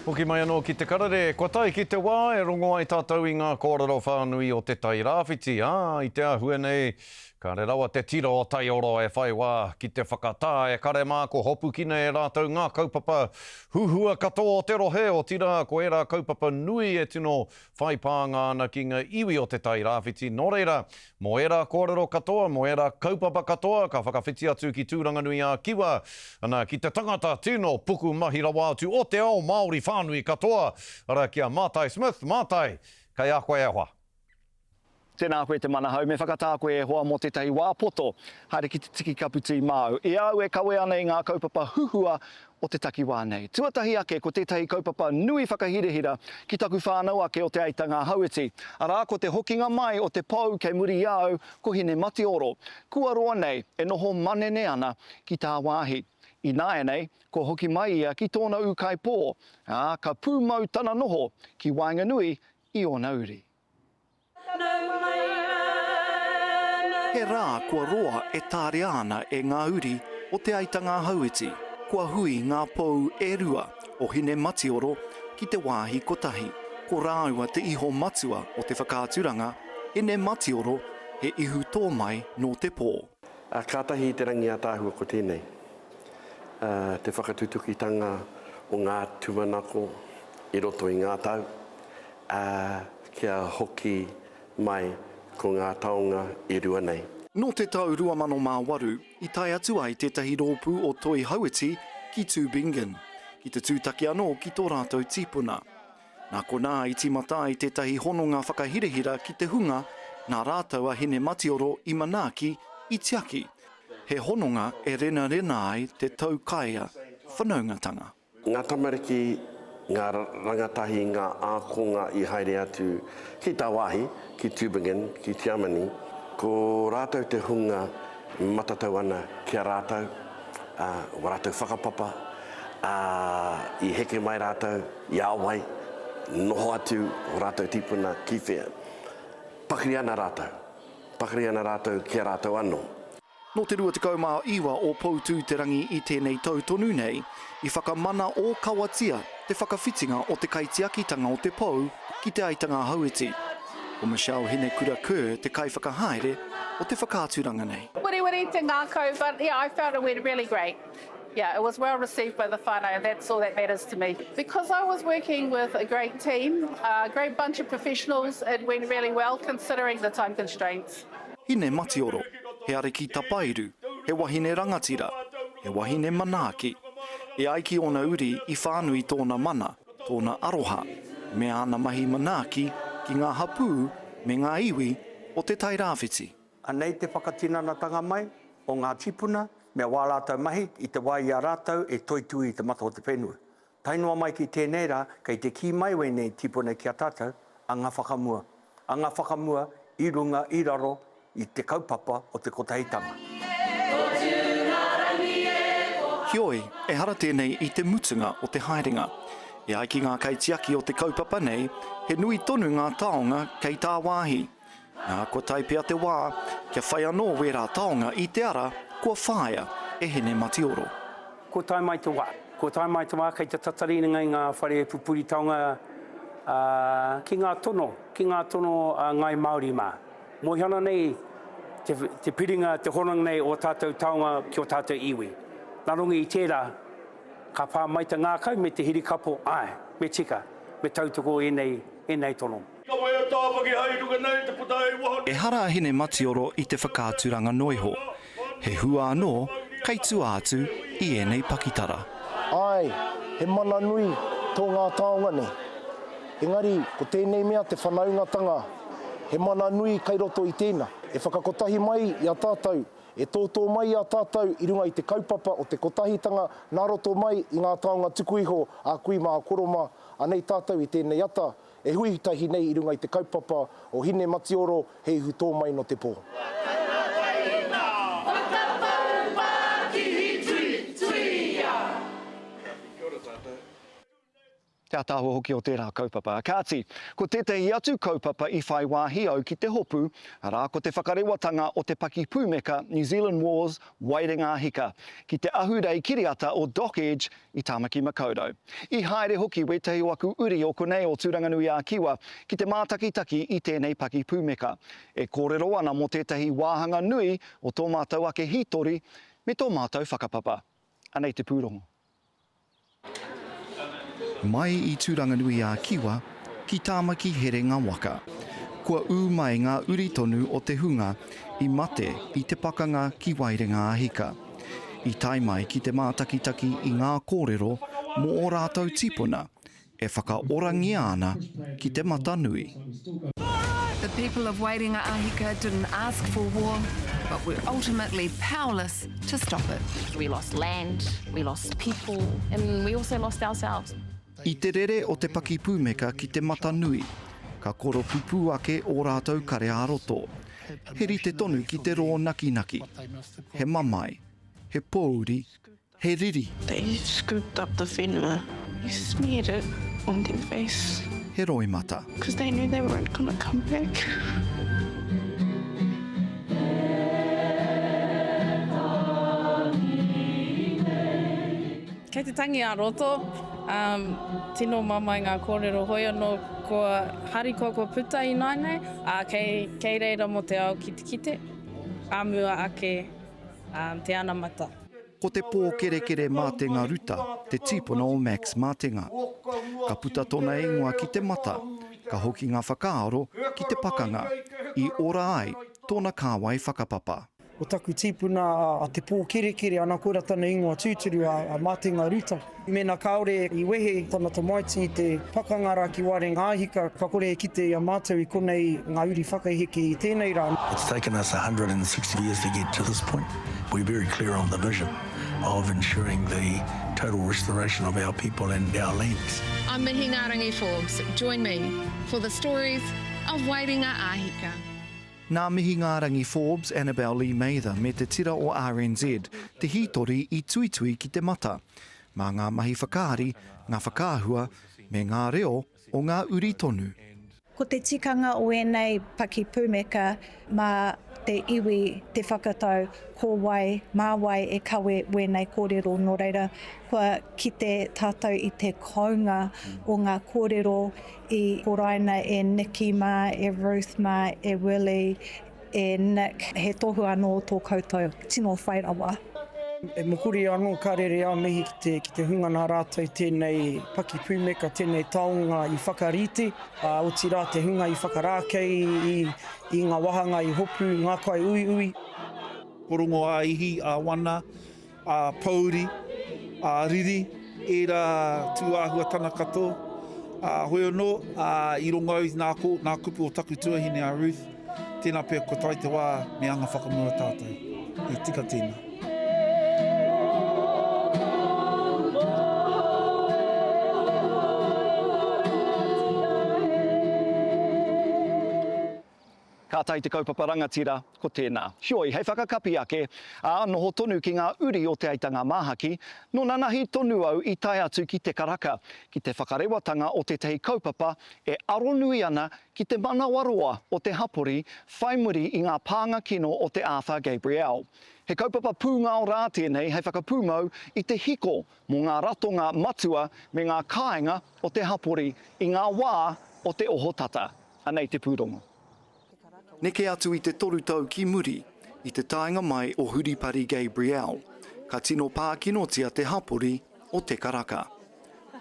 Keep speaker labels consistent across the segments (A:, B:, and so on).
A: Hoki mai anō ki te karere, kua tae ki te wā e rongo ai tātou i ngā kōrero whānui o Te Tai Rāwhiti, ā, i te āhua nei, kāre rawa te tira o Taioro e whai wā ki te whakatā e kare mā ko hopukina e rātou ngā kaupapa huhua katoa o te rohe, otirā ko ērā kaupapa nui e tino whai pānga ana ki ngā iwi o Te Tai Rāwhiti, nō reira, mō ērā kōrero katoa, mō ērā kaupapa katoa, ka whakawhiti atu ki Tūranganui-ā-Kiwa, ana, ki te tangata tino puku mahi rawa atu o te ao Māori whānui katoa, arā, ki a Mātai Smith. Mātai, kei a koe e hoa.
B: Tēnā koe te manahau, me whakatā koe e hoa mō tētahi wā poto, haere ki te tiki kapu tī māu. I a au e kawe ana i ngā kaupapa huhua o te takiwā nei. Tuatahi ake ko tētahi kaupapa nui whakahirahira ki taku whānau ake o Te Aitanga-a-Hauiti, arā ko te hokinga mai o te pou kei muri i a au ko Hinematioro, kua roa nei e noho manene ana ki tāwāhi. Ināianei, kua hoki mai ia ki tōna ūkaipō, ā, ka pūmau tana noho ki waenganui i ōna uri. He rā kua roa e tarea ana e ngā uri o Te Aitanga-a-Hauiti, kua hui ngā pou e rua o Hinematioro ki te wāhi kotahi. Ko rāua te iho matua o te whakaaturanga, Hinematioro, he ihu tō mai nō te pō.
C: Ā, kātahi te rangi ātaahua ko tēnei, ā, te whakatutukitanga o ngā tūmanako i roto i ngā tau, ā, kia hoki mai ko ngā taonga e rua nei.
B: Nō te tau 2008 i tae atu ai tētahi rōpū o Toi Hauiti ki Tūbingen, ki te tūtaki anō ki tō rātou tīpuna. Nā konā i tīmata ai tētahi hononga whakahirahira ki te hunga nā rātou a Hinematioro i manaaki, i tiaki, he hononga e renarena ai te taukaea whanaungatanga.
C: Ngā tamariki, ngā rangatahi, ngā ākonga i haere atu ki tāwāhi, ki Tübingen, ki Tiamani, ko rātou te hunga matatau ana ki a rātou, ā, wā rātou whakapapa, ā, i heke mai rātou i a wai, noho atu ō rātou tīpuna ki whea. Pakari ana rātou, pakari ana rātou ki a rātou anō.
B: Nō te 29 o Poutū-te-rangi i tēnei tau tonu nei, i whakamana ōkawatia te whakawhitinga o te kaitiakitanga o te pou ki Te Aitanga-a-Hauiti. Ko Michelle Hinekura Kerr te kaiwhakahaere o te whakaaturanga nei.
D: Weriweri te ngākau but yeah I felt it went really great yeah it was well received by the whānau and that's all that matters to me. Because I was working with a great team, a great bunch of professionals it went really well considering the time constraints.
B: Hine Matioro, he ariki tapairu, he wahine rangatira, he wahine manaaki. E ai ki ōna uri i whānui tōna mana, tōna aroha, me āna mahi manaaki ki ngā hapū me ngā iwi o Te Tairāwhiti.
E: Anei te whakatinanatanga mai o ngā tīpuna me wā rātou mahi i te wā i a rātou e toitū i te mata o te whenua. Tae noa mai ki tēnei rā, kei te kī mai wēnei tīpuna ki a tātou, anga whakamua. Anga whakamua i runga, i raro i te kaupapa o te kotahitanga.
B: Heoi, ehara tēnei i te mutunga o te haerenga. E ai ki ngā kaitiaki o te kaupapa nei, he nui tonu ngā taonga kei tāwāhi. Nā, kua tae pea te wā kia whai anō wērā taonga i te ara kua whāia e Hinematioro.
F: Kua tae mai te wā. Kua tae mai te wā kei te tatari nei ngā whare pupuri taonga ki ngā tono, ki ngā tono a Ngāi Māori mā. Mōhio ana nei te, te piringa, te hononga nei o tātou taonga ki o tātou iwi. Nā runga i tērā, ka pā mai te ngākau me te hirikapo, āe, me tika, me tautoko ēnei, ēnei tono.
B: Ehara a Hinematioro i te whakaaturanga noiho. He hua anō kei tua atu i ēnei pakitara.
G: Āe, he mana nui tō ngā taonga nei. Engari, ko tēnei mea te whanaungatanga, he mana nui kei roto i tēnā. E whakakotahi mai i a tātou, e tōtō mai i a tātou i runga i te kaupapa o te kotahitanga nā roto mai i ngā taonga tuku iho a kui mā a koro mā, anei tātou i tēnei ata, E hui tahi nei i runga i te kaupapa o Hine Matioro, he ihu tō mai no te pō.
B: Te ataahua hoki o tērā kaupapa. Kāti, ko tētahi atu kaupapa i whai wāhi au ki te hopu, arā, ko te whakarewatanga o te pakipūmeka New Zealand Wars Waerengā-Hika ki te ahurei kiriata o Dock Edge i Tāmaki Makaurau. I haere hoki wētahi o aku uri o konei o Tūranganui-ā-Kiwa ki te mātakitaki i tēnei pakipūmeka. E kōrero ana mō tētahi wāhanga nui o tō mātou ake hītori me tō mātou whakapapa. Anei te pūrongo. Mai i Tūranganui-ā-Kiwa ki Tāmaki Herenga Waka, kua ū mai ngā uri tonu o te hunga i mate i te pakanga ki Waerenga-a-Hika. I tae mai ki te mātakitaki i ngā kōrero mō ō rātou tīpuna e whakaorangia ana ki te mata nui.
H: The people of Waerenga-a-Hika didn't ask for war, but were ultimately powerless to stop it.
I: We lost land, we lost people, and we also lost ourselves.
B: I te rere o te pakipūmeka ki te mata nui, ka koropupū ake ō rātou kare ā-roto. He rite tonu ki te rōnakinaki. He mamae, he pōuri, He riri.
J: They scooped up the whenua, smeared it on their face.
B: He roimata.
J: Cause they knew they weren't gonna come back.
K: Kei te tangi ā-roto, um, tino mamae ngā kōrero hoi anō kua harikoa kua puta ināianei, ā, kei, kei reira mō te ao ki te kite, ā mua ake, um, te anamata.
B: Ko Te Pōkerekere Mātenga Ruta te tīpuna o Max Mātenga. Ka puta tōna ingoa ki te mata, ka hoki ngā whakaaro ki te pakanga i ora ai tōna kāwai whakapapa.
L: Ko taku tīpuna a Te Pōkerekere, ana koira tana ingoa tūturu a Mātenga Ruta. Mēnā kāore i wehe tana tamaiti i te pakanga rā ki Waerengāhika, ka kore e kite i a mātou i konei ngā uri whakaheke i tēnei rā.
M: It's taken us 160 years to get to this point. We're very clear on the vision of ensuring the total restoration of our people and our lands.
H: I'm Mihingarangi Forbes. Join me for the stories of Waerenga-a-Hika.
B: Nā Mihingārangi Forbes, Annabelle Lee Mather me te tira o RNZ te hītori i tuitui ki te mata. Mā ngā mahi whakaari, ngā whakaahua, me ngā reo o ngā uri tonu.
N: Ko te tikanga o ēnei pakipūmeka mā te iwi te whakatau ko wai, mā wai e kawe wēnei kōrero nō reira kua kite tātou i te kounga o ngā kōrero i horaina e Nikki mā, e Ruth mā, e Willie, E Nick, he tohu anō tō koutou tino whai rawa.
L: E mokori anō ka rere a mihi ki te, ki te hunga nā rātou tēnei pakipūmeka, tēnei taonga i whakarite, ā, otirā te hunga i whakarākei i, i ngā wāhanga i hopu, ngā kaiuiui.
O: Korongo ā-ihi, ā-wana, ā-pōuri, ā-riri, ērā tūāhuatanga katoa. Ā, hoi anō, ā, i rongo au i nā kō, nā kupu o taku tuahine a Ruth, tēnā pea kua tae te wā me anga whakamua tātou. He tika tēnā.
B: Ka tae te kaupapa rangatira, ko tēnā. Heoi, hei whakakapi ake, ā, noho tonu ki ngā uri o Te Aitanga-a-Māhaki, nō nanahi tonu au i tae atu ki Te Karaka, ki te whakarewatanga o tētahi kaupapa e aronui ana ki te manawaroa o te hapori whai muri i ngā pānga kino o te Arthur Gabriel. He kaupapa pūngao rā tēnei hei whakapūmau i te hiko mō ngā ratonga matua me ngā kāinga o te hapori i ngā wā o te ohotata. Anei te pūrongo. Neke atu i te toru tau ki muri, i te taenga mai o Huripari Gabrielle, ka tino pākinotia te hapori o Te Karaka.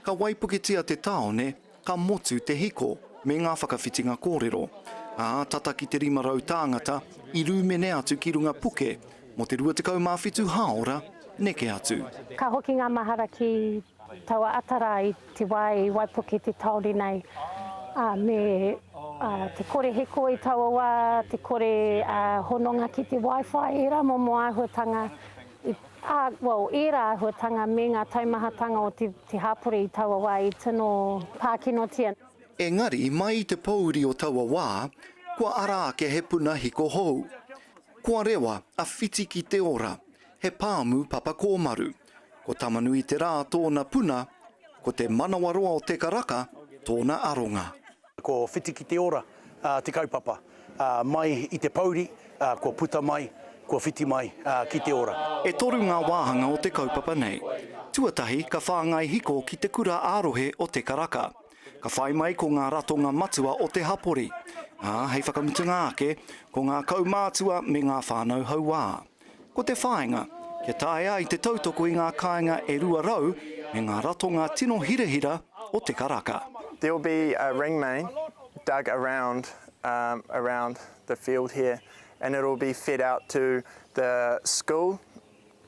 B: Ka waipuketia te tāone, ka motu te hiko me ngā whakawhitinga kōrero, ā, tata ki te 500 tāngata i rūmene atu ki runga puke mō te 27 hāora neke atu.
P: Ka hoki ngā mahara ki Taua ata rā i te wā i waipuke te tāone nei, ā, me te kore hiko i taua wā, te kore hononga ki te wifi, ērā momo āhuatanga, ā, well, ērā āhuatanga me ngā taumahatanga o te, te hapori i taua wā i tino pākinotia.
B: Engari, mai i te pōuri o taua wā, kua ara ake he puna hiko hou. Kua rewa a Whiti ki te ora, he pāmu papa kōmaru. Ko Tamanui-te-rā tōna puna, Ko te manawaroa o Te Karaka tōna aronga.
Q: Ko Whiti ki te Ora te kaupapa. Mai i te pouri, kua puta mai, kua whiti mai ki te ora.
B: E toru ngā wāhanga o te kaupapa nei. Tuatahi, ka whāngai hiko ki te kura ā-rohe o Te Karaka. Ka whai mai ko ngā ratonga matua o te hapori. Ā, hei whakamutunga ake, ko ngā kaumātua me ngā whānau hauā. Ko te whāinga, kia taea ai te tautoko i ngā kāinga e 200 me ngā ratonga tino hirahira o Te Karaka.
R: There will be a ring main dug around around the field here and it will be fed out to the school,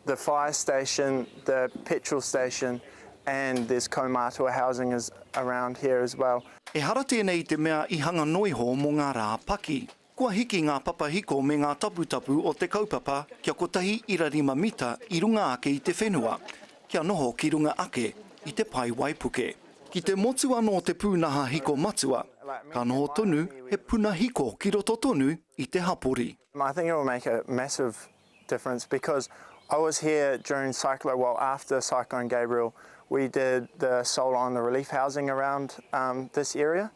R: the fire station, the petrol station and there's kaumātua housing is around here as well.
B: Ehara tēnei i te mea i hanga noiho mō ngā rā paki. Kua hiki ngā papahiko me ngā taputapu o te kaupapa kia 1.5 mita i runga ake i te whenua, kia noho ki runga ake i te pae waipuke. Ki te motu anō te pūnaha hiko matua, ka noho tonu he puna hiko ki roto tonu i te hapori.
R: I think it will make a massive difference because I was here during cyclo well after Cyclone Gabriel we did the solar on the relief housing around um, this area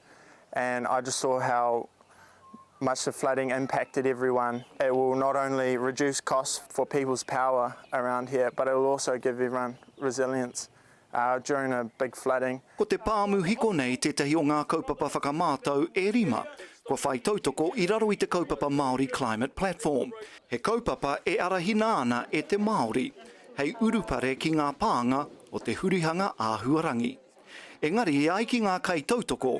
R: and I just saw how much the flooding impacted everyone. It will not only reduce costs for people's power around here, but it will also give everyone resilience uh, during a big flooding.
B: Ko te pāmu hiko nei tētahi o ngā kaupapa whakamātau e rima kua whai tautoko i raro i te kaupapa Māori Climate Platform, he kaupapa e arahina ana e te Māori hei urupare ki ngā pānga o te hurihanga āhuarangi. Engari e ai ki ngā kaitautoko,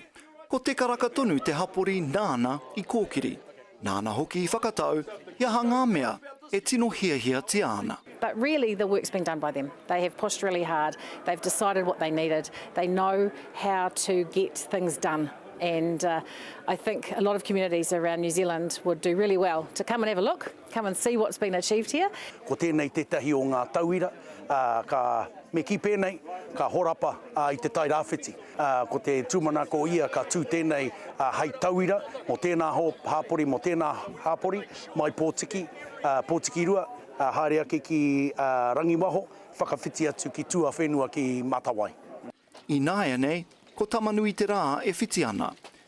B: ko Te Karaka tonu te hapori nāna i kōkiri, nāna hoki i whakatau he aha ngā mea e tino hiahiatia ana.
I: But really the work's been done by them. They have pushed really hard, they've decided what they needed, they know how to get things done and I think a lot of communities around New Zealand would do really well to come and have a look, come and see what's been achieved here.
Q: Ko tēnei tētahi o ngā tauira, ā, ka, me kī pēnei, ka horapa i te Tai Rāwhiti. Ā, ko te tūmanako ia ka tū tēnei hei tauira mō tēnā hāpori, mō tēnā hāpori, mai Pōtiki, Pōtikirua, haere ake ki Rangiwaho, whakawhiti atu ki tuawhenua ki Matawai.
B: Ināianei, ko Tamanuiterā e whiti ana,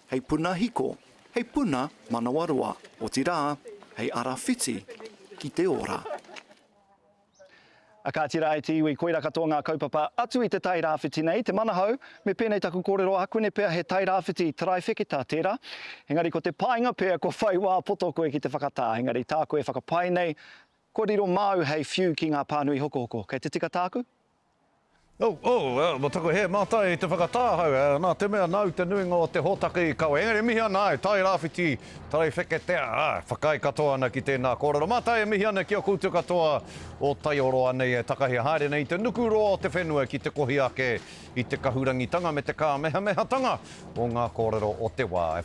B: hei puna hiko, hei puna manawaroa, otirā, hei ara whiti ki te ora.
S: A kāti rā e te iwi, koira katoa ngā kaupapa atu i te Tai Rāwhiti nei, te manahau, me pēnei taku kōrero ākuene pea he Tai Rāwhiti taraiwheketa tērā, engari ko te painga pea kua whai wā poto koe ki te whakatā, engari tāku e whakapae nei, kua riro māu hei whiu ki ngā pānui hokohoko. Kei te tika tāku?
A: Oh, oh, well, mo taku hē mātai i te whakatā ahau, eh, nā te mea nāu te nuinga o te hōtaka i kawe. Engari e mihi ana, āe, Tai Rāwhiti, Taraiwheketea, āe, whakaae katoa ana ki tēnā kōrero. Mātai e mihi ana ki a koutou katoa o Taioroa nei e takahi haere nei i te nukuroa o te whenua ki te kohi ake i te kahurangitanga me te kāmehamehatanga o ngā kōrero o te wā.